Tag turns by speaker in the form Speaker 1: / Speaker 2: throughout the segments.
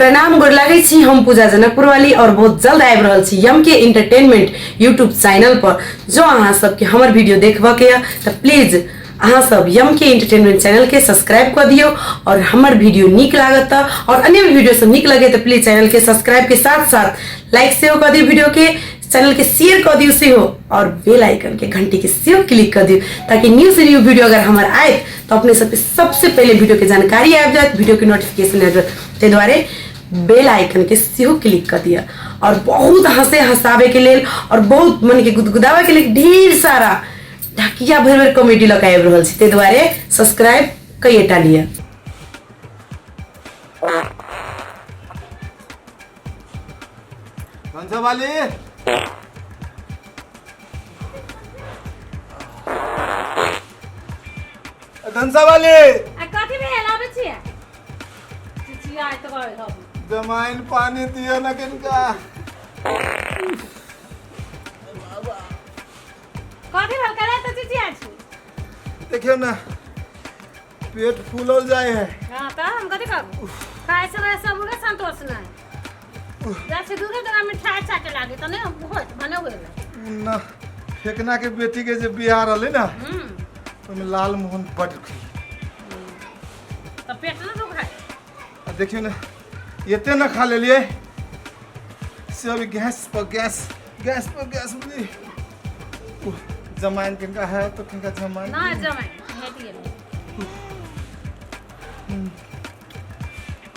Speaker 1: प्रणाम, गोर लागै छी। हम पूजा जनकपुर वाली और बहुत जल्द आबि रहल छी यम के एंटरटेनमेंट यूट्यूब चैनल पर। जो अहाँ सबके हमर वीडियो देखबऽ के यऽ तऽ प्लीज अहाँ सब यम के एंटरटेनमेंट चैनल के सब्सक्राइब कऽ दियौ और हमर वीडियो नीक लागत तऽ और अन्य भी वीडियो सब नीक लगे तऽ प्लीज चैनल के सब्सक्राइब के साथ साथ लाइक सेहो कऽ दियौ, वीडियो के चैनल के शेयर कऽ दियौ सेहो और बेल आइकन के घंटी के सेहो क्लिक कऽ दियौ, ताकि न्यू से न्यू वीडियो अगर हमर आयत तऽ अपने सबके सबसे पहिले वीडियो के जानकारी आबि जायत, वीडियो के नोटिफिकेशन आबि जायत। ताहि दुआरे बेल आइकन के सेहो क्लिक कऽ दिअ। और बहुत हंसे हंसाबे के लेल और बहुत मन के गुदगुदाबे के लेल ढेर सारा ढकिया भरि भरि कॉमेडी लऽ के आबि रहल छी, ताहि दुआरे सब्सक्राइब कइएटा लिअ।
Speaker 2: कौन वाली धनसा वाली?
Speaker 3: आ कथी भेल? आबै छियै, चिचियाइत रहै हम।
Speaker 2: जमाइन पानी दियो ना किनका।
Speaker 3: कथी भेल? करे तऽ चिचिया छी।
Speaker 2: देखियो ना, पेट फूलल जाए है।
Speaker 3: हाँ, तऽ हम कथी करू? खाइ से रहे सब उगे संतोष नहि जाइ छै। दूरे जगह मिठाइ चाटे लागे तऽ नहि होत भने होइल।
Speaker 2: ना, फेकना के बेटी के जे बियाह रहलै ना, ओहिमे लाल मोहन बड खी।
Speaker 3: तऽ पेट नहि दुखाय?
Speaker 2: आ देखियो ने, एते ना खा लेलिए से अभी गैस पर गैस, गैस पर गैस। बुझली, उह, जमाइन किनका है तो किनका जमाइन?
Speaker 3: नहि, जमाइ भेट गेल।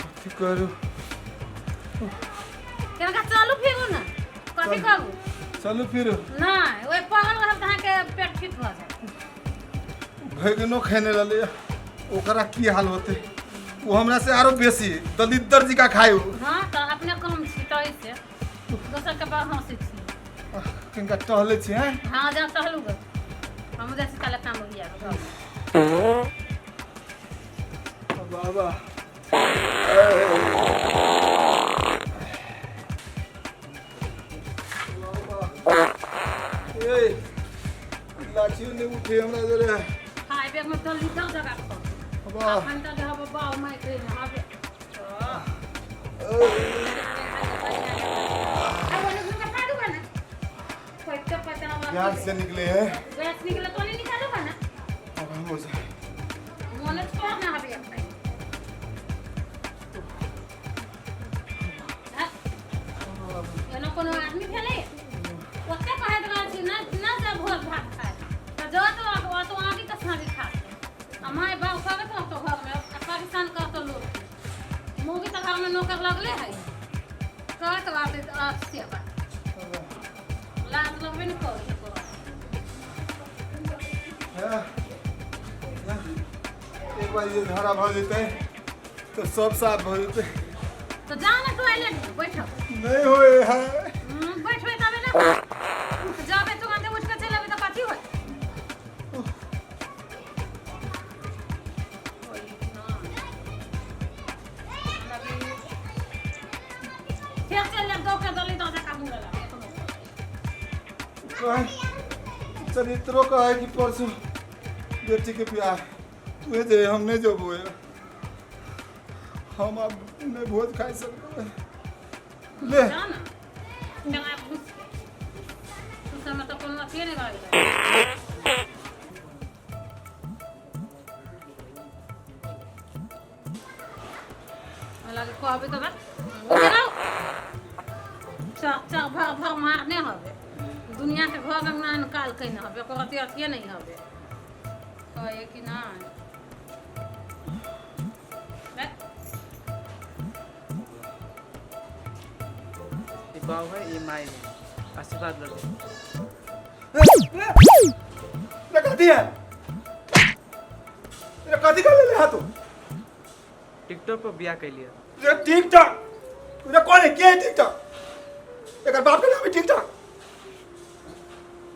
Speaker 2: कथी करू?
Speaker 3: केनका चलू फिरू ने, कथी करू?
Speaker 2: चलू फिरू।
Speaker 3: नहि, ओहि पड़ल रहब तऽ अहाँके पेट फिट भऽ जायत।
Speaker 2: भैगनो खेने रहलै, ओकरा की हाल होते? वो हमरा से आरो बेसी दलिद्दर जी का खाए उ।
Speaker 3: हँ, तऽ अपने कम छी तहि से दोसरके पर हँसै छी।
Speaker 2: किनका टहले छी हैं?
Speaker 3: हँ, जा टहलू गे, हम जाइ छी ताले काम हो गया।
Speaker 2: बाबा, ए लाठियो नहीं उठे हमरा जरे।
Speaker 3: खाइ बेर में दलिद्दर जगह पर।
Speaker 2: बाबा।
Speaker 3: अपन तऽ रहब बाउ माय के हबे।
Speaker 2: गैस से निकले है।
Speaker 3: गैस निकले तो नहीं निकालूंगा ना।
Speaker 2: अब हम हो जाए।
Speaker 3: मोने छोड़ ना अभी अपने। एना कोनो आदमी भेलै? ओते कहैत रहै छी ना ना जा भोज भात खाय तऽ जो तो तो आगे के साँझ खा आ माय बाप कहबे तो घरमे आ परेशान करतो लोक। मौगी तऽ घरमे नौकर लगले है। कहत बात से बात लाज लगबे ने करै छै तोरा।
Speaker 2: हाँ, हाँ, एक बार ये धारा भऽ जेतै तऽ सब साफ भऽ जेतै।
Speaker 3: तऽ जा ने टॉयलेट में बैठब।
Speaker 2: नहीं होए है।
Speaker 3: बैठबै तबे ने। जाबे तुरंते उठि कऽ चलि अयबै तऽ कथी होय? फेर चलि जायब दौड़ दली दऽ जका मुड़े लग।
Speaker 2: कहे चरित्रो कहे कि परसों बेटी के बियाह तुहे जे, हम नहीं जबो। हम अब नहीं भोज खाइ सकबै ले।
Speaker 3: जा ने चला घुस तू सबमे तऽ कोनो अथिये नहि रह गेलै। लगे कहबै तऽ बस चक चक भर भर मारने हवे, दुनिया के घर अंगना निकाल के न हवे, ओकर अथी अथिये नहीं हवे। कहे कि ना
Speaker 4: ई बाप है, ई माई है, आशीर्वाद लगे।
Speaker 2: रे कथी है? रे कथी कर लेले हा तू?
Speaker 4: टिकटॉक पर बियाह कैलिए।
Speaker 2: रे टिकटॉक? रे कौन है, के है टिकटॉक? एकर बाप के नाम है टिकटॉक?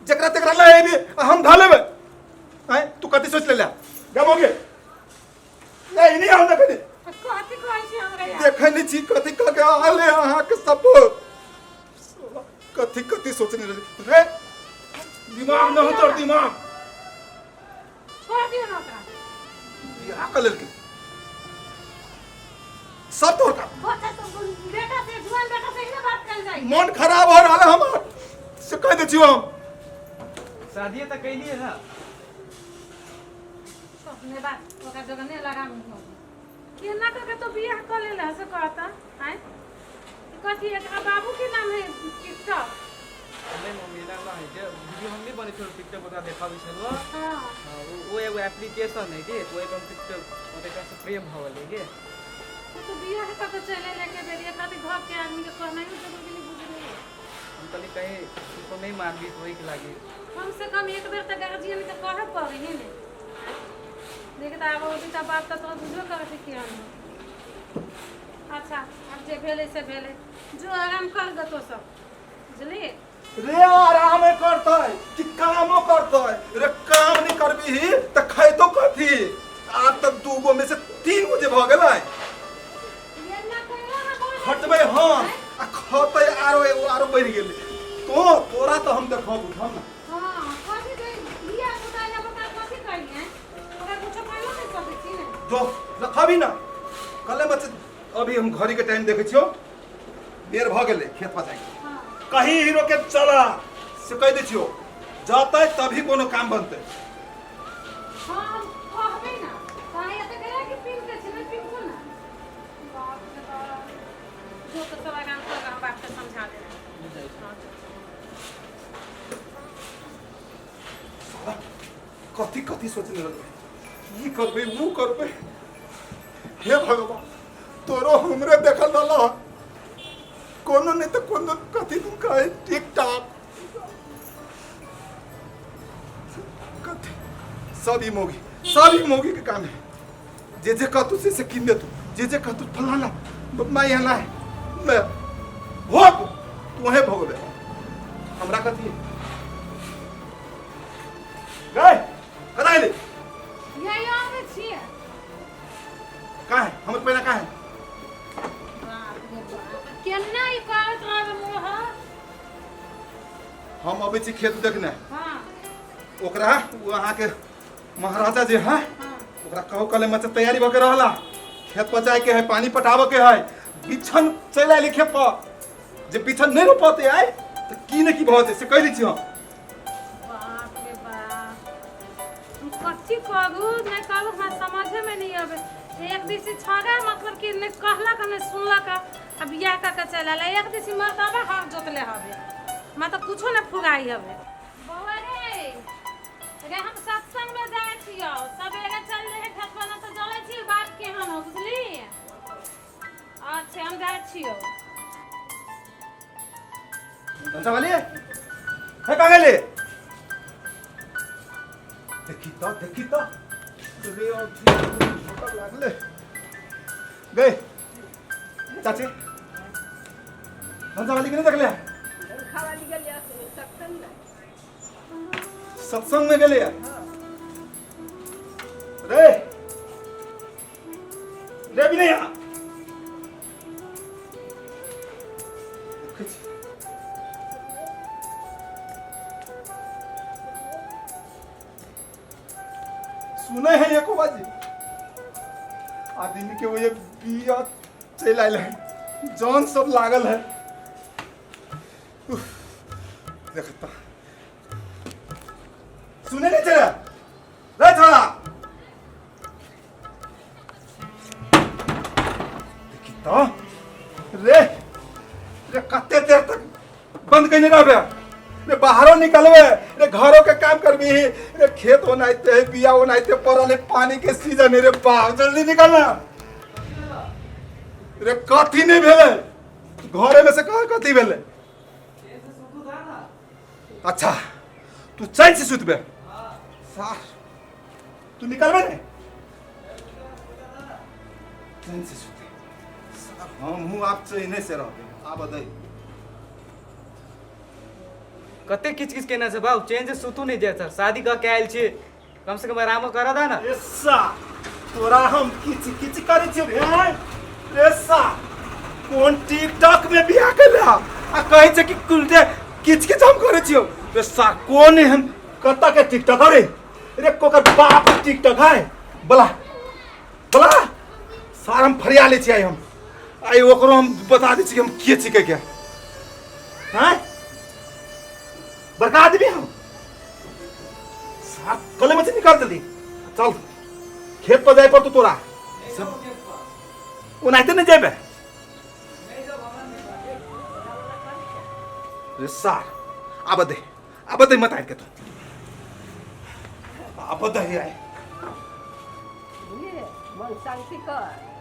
Speaker 2: जकरा तकरा ले एबी आ हम धा लेबै? आय तू कथी सोच लेले? गम हो गेल। नहीं नहीं, हम देखै
Speaker 3: कथी कहै छी हमरा यार?
Speaker 2: देखै नहीं छी कथी कह के आले अहाँके सब। कथी कथी सोचने रहे रे? दिमाग न हो तोर दिमाग।
Speaker 3: छोड़ दियौ ने ओकरा।
Speaker 2: बियाह कर लेलकै। सब तोहर काम।
Speaker 3: बच्चा तो बेटा से जुआन बेटा से ही ना बात कल जाई।
Speaker 2: मन खराब हो रहा है हमार से कह दे छियो हम।
Speaker 4: शादी तऽ कैलियै ना।
Speaker 3: अपने बात ओकरा जगह नहीं लगा मुँह केना करके तो बियाह कर ले से कहता आय कथी एकरा बाबू के नाम है टिकटॉक।
Speaker 4: नहीं मम्मी, एना ना है जे वीडियो हम नहीं बने छो टिकटॉक ओकरा देखाबै छलो।
Speaker 3: हाँ।
Speaker 4: हाँ, वो एगो एप्लीकेशन है के तो ओहि पर हम टिकटॉक ओकरा से प्रेम भऽ गेलै के।
Speaker 3: तू तो बियाह करके चले लेके बेरिया खातिर घर के आदमी के कहना ही जरूरी नहीं बुझली।
Speaker 4: हम कहली कहीं तो नहीं मानबी तो वही के लागी।
Speaker 3: कम से कम एक बेर तो गार्जियन के कहे पड़ी ही ने। देख तो आब अभी तो बाप तो तोरा बुझबे करे छै कि हम। अच्छा अब जे भेलै से भेलै, जो आराम कर गतो सब बुझली।
Speaker 2: रे आराम करतै कि कामो करतै? रे काम नहीं करबी त खैतो कथी? आब तक दूगो में से 3 गो जे भ गेलै। खटबै हम आ खतै आरो एगो आरो बढ़ि गेलै। तो तोरा तो हम देखब हम ना।
Speaker 3: हां कथी दे बिया पुता या बता कथी करिए ओकरा कुछो कहियो नहीं सकै छी ने।
Speaker 2: जो रखबी ना कले बच्चे। अभी हम घड़ी के टाइम देखै छियो, बेर भ गेलै खेत पर जाके। कहीं हीरो के चला से कह दै छियो, जतै तभी कोनो काम बनतै।
Speaker 3: हां हम कहबै ना कहीं एते गेलै कि पीन के छै ना पिनको ना। बाप रे बाप, जो तो सब आराम कर हम बाप के समझा देना।
Speaker 2: कथी कथी सोचने लगबै, ई करबै ऊ करबै। हे भगवान, तोरो हमरे देखल रहल कोनो नहीं तो कोनो कथी तुम कहे टिकटॉक कथी सब ई मोगी, सब ई मोगी के काम है। जे जे कहतू से किन देतू, जे जे कहतू फलाना माई हला ले भोग तू है भोगबे हमरा कथी गए कदा आइले?
Speaker 3: यही आबै छियै।
Speaker 2: का है हमर पहला का है?
Speaker 3: बाप रे बाप, केना ई करैत रहबै मोह।
Speaker 2: हम अबै छी खेत देखने।
Speaker 3: हाँ।
Speaker 2: ओकरा वो अहाँ के महाराजा जे है।
Speaker 3: हाँ।
Speaker 2: ओकरा कहो कले मत तैयारी भऽ के रहला, खेत पर जाए के है, पानी पटाबऽ के है। बिछन चलि आयल खेत पर, जे बिछन नहीं रोपते आय तो की ने की भऽ जेतै से कहि दै छी हम।
Speaker 3: बाप रे बाप, हम कथी करू नहीं करू हमरा समझे में नहीं आवे। एक दिस छड़ा मतलब कि नहीं कहलक नहीं सुनलक आ बियाह कऽ के चलि आयल। एक दिस मर्दाबा हर जोतले हवे, मतलब कुछो नहीं फुगाई हवे। बौआ रे रे हम सत्संग में जाइ छियौ, सबेरे चल रहे खेत पर तो जलै छी बाप के हम, बुझली? अच्छा हम जाइ छियौ।
Speaker 2: कंचा वाली है कहाँ गेले? देखी तो देखी तो रे और लागले गए चाची। कंचा वाली के नहीं देखले? सत्संग में गेले रे रे भी नहीं आ। देखै छी। सुने है एको बाजी आदमी के वो एक बिया चलि आयल है, जान सब लागल है। उफ, देखता सुने नहीं चला रे छोड़ा। देखी तो रे रे कते देर तक बंद कइने रहबे रे? बाहरो निकलबे रे, घरों के काम करबी रे, खेत ओनाइते है, बिया ओनाइते पड़ल है, पानी के सीजन है रे बाप, जल्दी निकलना रे। कथी नहीं भेलै घरे में से कह कथी भेलै? अच्छा तू चैन से सुतबे सार, तू निकलबे ने चैन से सुते सार, हम हूँ आप चैने से रहबे। आब दे
Speaker 4: कते किच किच केना छै बाबू, चैन से सुतू नहीं जाय सर। शादी कऽ के आयल छी, कम से कम आरामो करऽ दे ना।
Speaker 2: रे सा तोरा हम किच किच करै छियौ रे। रे सा कोन टिकटॉक में बियाह केला आ कहै छै कि कुल किच किच हम करै छियौ रे सा। कोन एहन कतऽ के टिकटॉक रे? रे कोकर बाप टिकटॉक है? बोला बोला सार, हम फरिया लै छियै हम। आइ ओकरो हम बता दै छी कि हम के छी के हैं बड़का आदमी हम साथ गले में से निकाल जल्दी चल खेत पर जाए पर तो तोरा सब ओनाहिते नहीं जेबे रे सार आब दे आब दे मत आबि के तू आब दे आइ
Speaker 5: बुझलियै मन शान्ति कर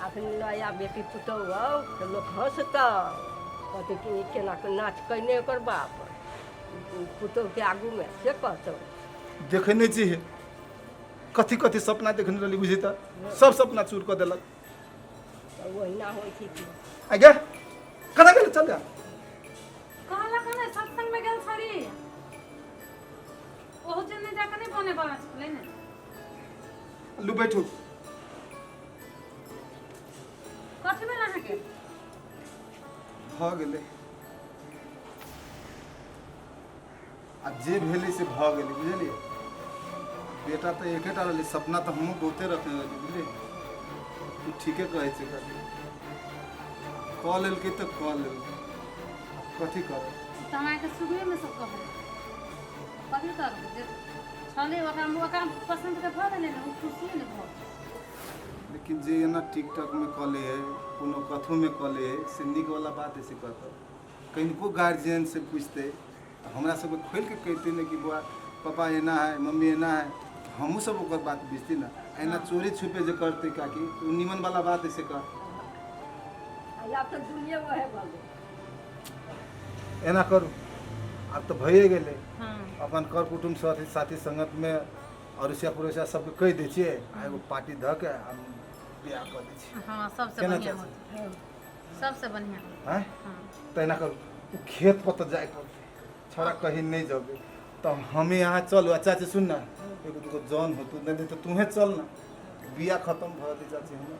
Speaker 5: अखन नया बेटी पुतहु हौ तऽ लोक हँसतौ कहतै कि ई केना कऽ नाच कयने ओकर बाप पुतहुके आगूमे से कहतौ
Speaker 2: देखै नहि छी कथी कथी सपना देखने रहली बुझी तऽ सब सपना चूर कऽ देलक
Speaker 5: तऽ ओहिना होइ छै कि
Speaker 2: आ गे कतऽ गेलै चल जा
Speaker 3: कहलक ने सत्संग में गेल छली ओहो चलने जाके नहि बने वाला छलै ने
Speaker 2: लू बैठू
Speaker 3: कथी भेल अहाँके
Speaker 2: भऽ गेलै आब जे भेलै से भऽ गेलै बुझलियै बेटा तऽ एकेटा रहलै सपना तऽ हमहूँ बहुते रखने रहली बुझलियै तू ठीके कहै छै काकी कऽ लेलकै तऽ कऽ लेलकै आब कथी करब
Speaker 3: तऽ हम अहाँके शुरुएमे सब कहबै कथी करबै जे छलै ओकरा ओकरा पसन्दके भऽ गेलै ने ओ खुशिए ने भऽ गेलै
Speaker 2: लेकिन जे एना टिकटॉकमे कऽ लै हइ कोनो कथूमे कऽ लै हइ से नीकवला बात हइ से कहतऽ कनिको गार्जियन से पूछतै तऽ हमरा सबके खोलि कऽ कहितै ने कि बौआ पापा एना है मम्मी एना है हमहूँ सब ओकर बात बुझती ने एना चोरी छुपे जे करतै काकी तऽ ओ नीमन वाला बात है से कह
Speaker 5: आब तऽ दुनिया वहे भऽ गेल
Speaker 2: एना करू आब तऽ भइए गेलै
Speaker 3: हँ
Speaker 2: अपन कर कुटुम्ब साथी साथी संगतमे अड़ोसिया पड़ोसिया सबके कहि दै छियै आ एगो पार्टी धऽ के आ बियाह कऽ दै छियै
Speaker 3: हँ सबसे
Speaker 2: केना
Speaker 3: बढ़िआँ
Speaker 2: चाची?
Speaker 3: होतै सबसे बढ़िआँ
Speaker 2: आँय
Speaker 3: हँ
Speaker 2: तऽ एना करू ओ खेत पर तऽ जाय पड़तै छोड़ा कहीं नहि जबै तऽ हमे यहाँ चलू आ चाची सुन ने एगो दूगो जन होतू नहि तऽ तूहे चल ने बिया खत्म भऽ जेतै चाची हमर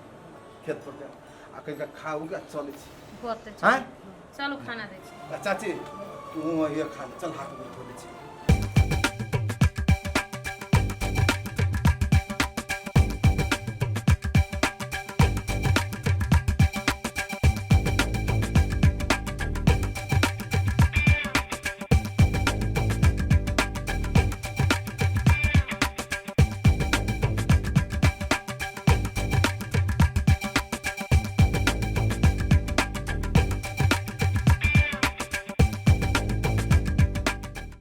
Speaker 2: खेत पर के आ कहीं खा उके आ चलै छी
Speaker 3: होतै
Speaker 2: आँय
Speaker 3: चलू खाना दै छी
Speaker 2: आ चाची तू अहिए खा ले चल हाथ गोड़ धो लै छी।